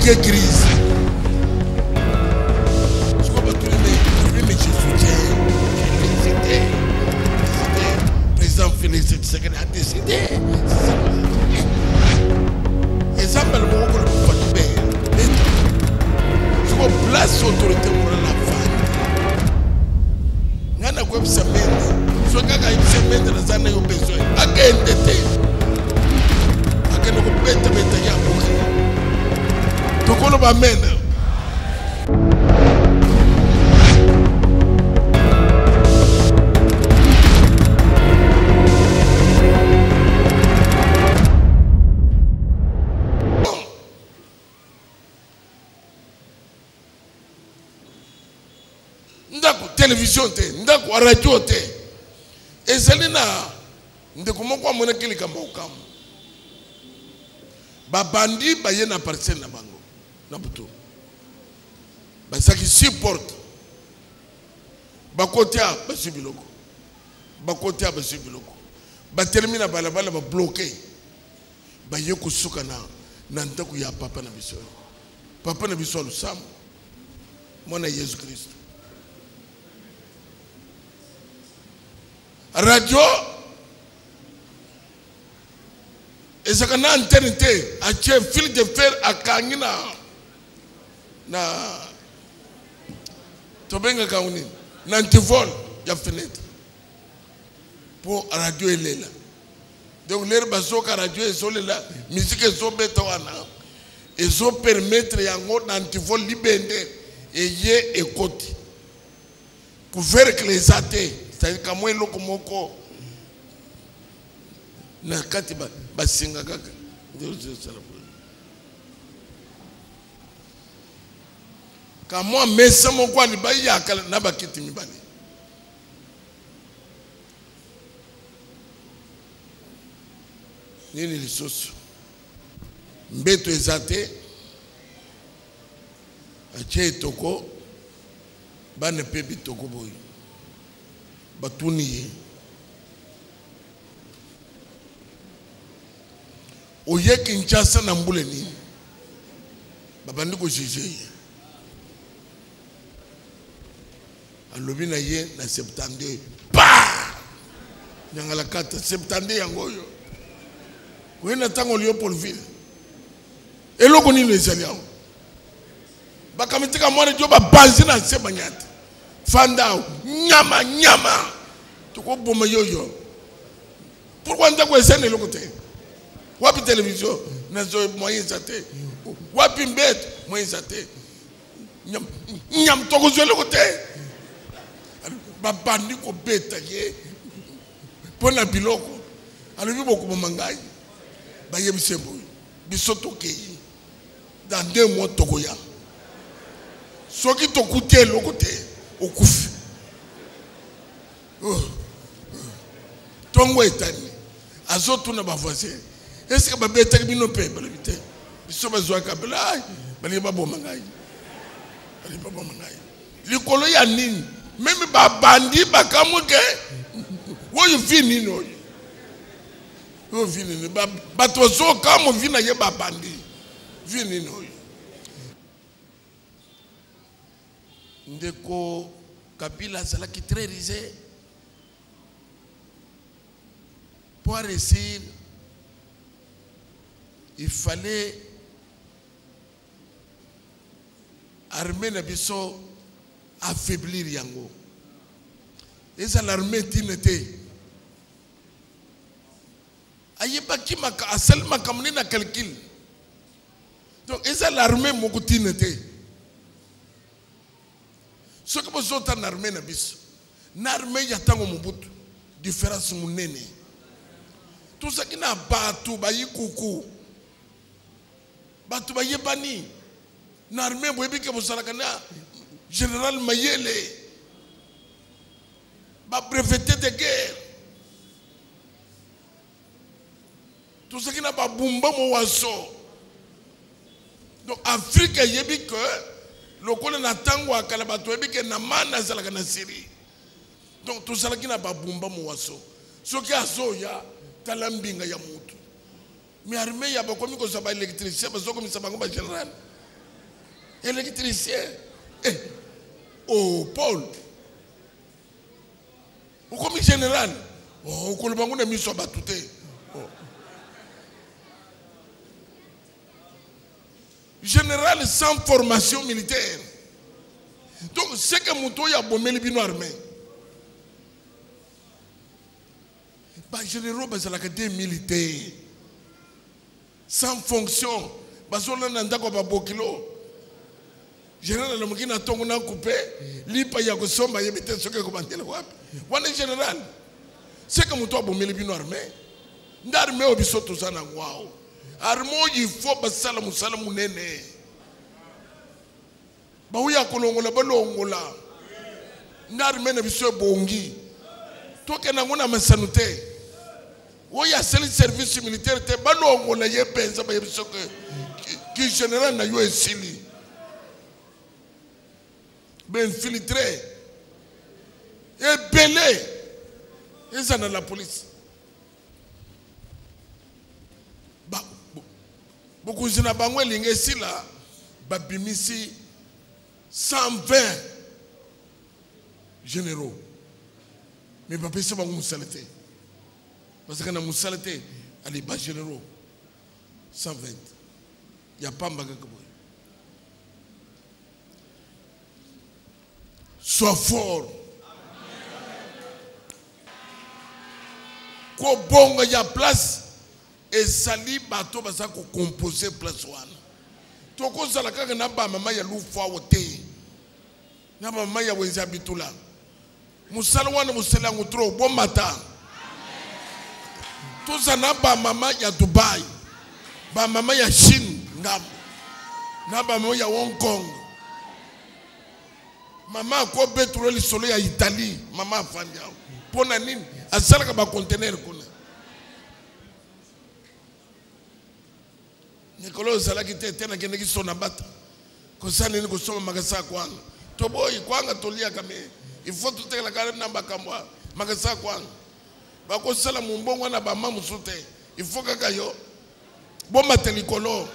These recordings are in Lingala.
Apiqué crise. Sikoyo batuni me mais je soutiens, j'ai félicité, félicité. Président Félix Tshisekedi a décidé. Eza mbala moko koloba Fatshi be sikoyo place autorité morale afandi. Ngai nakoyebisa Mende, soki kaka ayebisi Mende naza na yo besoin, akende te, akende kobetabeta ye akoki. Tokoloba amen. Ndako television te, ndako radio te. Ezali na ndeko moko amonaki likambo okamwa. Babandi baye na parcelle na bango na butu, basaki six porte, bakotia bazwi biloko, bakotia bazwi biloko, batelemi na balabala, babloke, baye kosuka na ndako ya papa na biso, papa na biso ya losambo, mwana Yesu Kristo. Radio ezalaka na antenne te, atie fil de fer, akangi na tobengaka yango nini, na antivol ya fenêtre mpo radio elela. Donc lere bazoka radio ezolela, musique ezobeta wana, ezopermettre yango na antivol libende eye ekoti. Couvercle eza te, c'est-à-dire kamwa eloko moko na kati basinga kaka nde ozosala boye. Kamwa mesa moko alibai ya kala na bakiti mibale. Nini lisusu? Mbeto eza te, atie etoko, bana mpe bitoko boye. Batuni ye, oye Kinshasa na mbula nini? Babandi kojuge ye. Alobi na ye na 72. Pa! Nyangala kata 72 yango oyo. Oye na ntango Leopoldville. Eloko nini ezali awa? Bakamitika mwana jo babanzi na se banyata. Fanda nyama nyama. Tokoboma yoyo. Pourquoi ndako eza na eloko te? Wapi télévision? Nazo moyen eza te. Wapi mbeto? Moyen eza te. Nyam, nyam tokozwa eloko te. Babandi kobeta ye mpo na biloko. Alobi bokoboma ngai. Bayebisi ye boye, biso tokei dans 2 mois tokoya. Soki tokuti eloko te, okufi. Oh. Tongo etani, azotuna ba voisin, est-ce que babetaki bino mpe? Balobi te, biso bazwaka bela, balingi baboma ngai, balingi baboma ngai likolo ya nini? Meme babandi bakamwe ke oyo vi nini, oyo oyo vi nini, bato bazokamwa vi na ye, babandi vi nini oyo. Ndeko Kabila azalaki très rusé pour réussir. Il fallait armée na biso affaiblir yango. Eza l'armée tine te. Ayebaki maka asali makambo nini na calcul. Donc eza l'armée moko tine te. Soki bozota na armée na biso, na armée ya tango Mobutu, différence munene. Tozalaki na bato bayikuku, bato bayebani na armée. Boyebi ke bozalaka na général Mayele, ba breveté de guerre. Tozalaki na babumba mowaso. Donc Afrique eyebi ke lokola na ntango ya kala bato bayebi ke na mana azalaka na Syrie. Donc tozalaki na babumba mowaso. Soki azoya tala mbinga ya motu. Mais armée ya bakomi kozwa ba électricien, bazokomisa bango ba général. Électricien. Eh. Oh, Paul. Okomi général. Oh, okoloba ngo na miso ya bato te. Oh. Général sans formation militaire. Donc, ce que moto oyo abomeli bino armée. Ba généraux bazalaka des militaires. Sans fonction. Bazolanda ndako ya babokilo. Général alamuki na ntongo na coupe lipa ya kosomba yebi te soki ekobandela wapi. Wana général. C'est que moto abomeli bino armée. Nde armée oyo biso toza nango awa. Armée oyo il faut basala mosala monene. Bauya kolongola balongola. Nde armée na biso ebongi. Tokende yango na masano te. Oyo asali service militaire te balongola ye mpenza bayebi soki ki général na yo esili. Bainfiltre ebele eza na la police. Bokonzi na bango elingi esila, babimisi 120 généraux. Mais bapesi bango mosala te. Parce que na mosala te, allez, ba généraux 120. Ya pamba kaka boye. Sois fort. Kobonga ya place ezali bato baza kocompose place wana. Tokozala kaka na ba mama ya lufu awo te, na ba mama ya wenze ya bitula. Mosala wana mosala yango trop bomata. Toza na ba mama ya Dubai, ba mama ya Chine ngambo, na ba mama ya Hong Kong. Mama akobetula lisolo ya Italie, mama afandi awa. Pona nini? Asalaka ba conteneur kuna. Mikolo ozalaki te te nakendeki sona bata. Kosala nini kosomba makasa ya kwanga. Toboyi kwanga toliaka me il faut totekela kaka na makambo ya makasa ya kwanga. Bakosala mombongo na ba mama mosusu te. Il faut kaka yo bomata likolo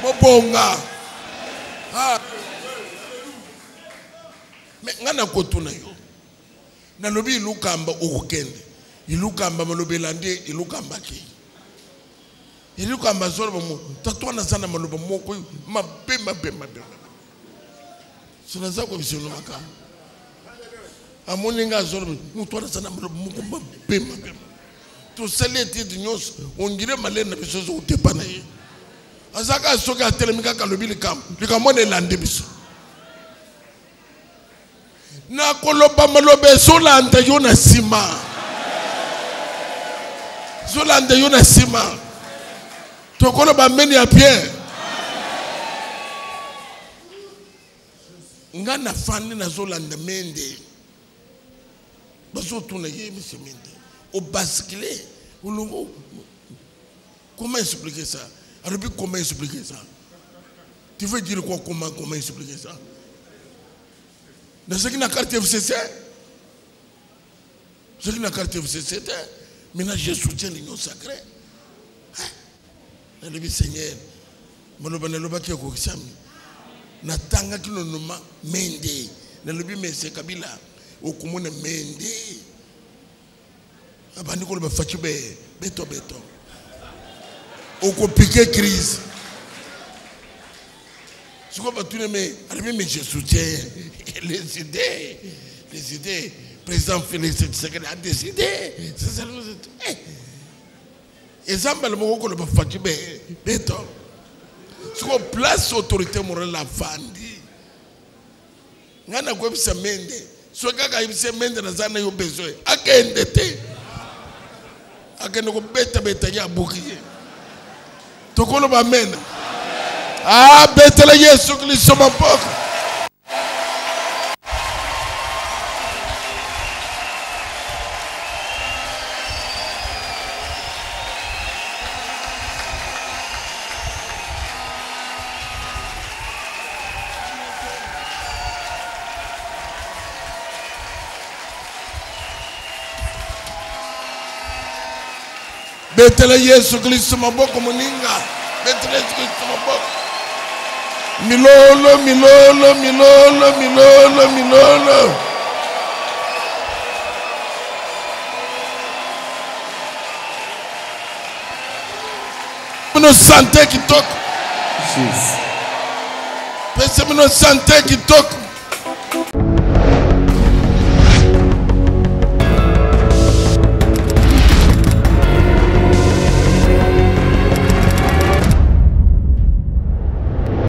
bobonga. Ah. Mais nga nakotuna yo. Nalobi Ilukamba okokende. Ilukamba maloba elandi Ilukamba ke. Ilukamba azoloba mo tata wana aza na maloba moko mabe mabe mabe. So naza koyebisa yo makambo. Amoni nga azoloba moto wana aza na maloba moko mabe mabe. Tosali etide nyonso ondire malere na biso ezokotepa na ye. Aza kaka soki atelemi kaka alobi likambo, likambo wana elandi biso. Nakoloba maloba ezolanda yo na nsima, ezolanda yo na nsima. Tokoloba meni ya bien. Nga nafandi nazolanda Mende, bazotuna ye monsieur Mende, obaskile olongo, comment expliquer ça? Alobi comment expliquer ça? Tu veux dire quoi? Comment expliquer ça? Nazalaki na carte FCC. Nazalaki na carte FCC te. Maintenant, je soutiens l'union sacrée. Nalobi Seigneur, maloba nalobaki ekokisami. Natangaki nonoma Mende. Nalobi Mese Kabila, okomona Mende. Abandi koloba Fatshi be beto beto. Okopike crise. Sikoyo batuni me alobi mais je soutiens les idées, les idées. Président Félix Tshisekedi a décidé. C'est ça, c'est, eh. Eza mbala moko koloba Fatshi be beto. Sikoyo place autorité morale afandi. Nga nakoyebisa Mende, soki kaka ayebisi Mende naza na yo besoin, akende te. Akende kobeta beta ye abuki ye. Tokoloba amen. Ah, betela Yesu Kristo maboko. Betela Yesu Kristo maboko moninga. Betela Yesu Kristo maboko. Milolo, milolo, milolo, milolo, milolo. Bino sante kitoko. Jésus. Pesa bino sante kitoko.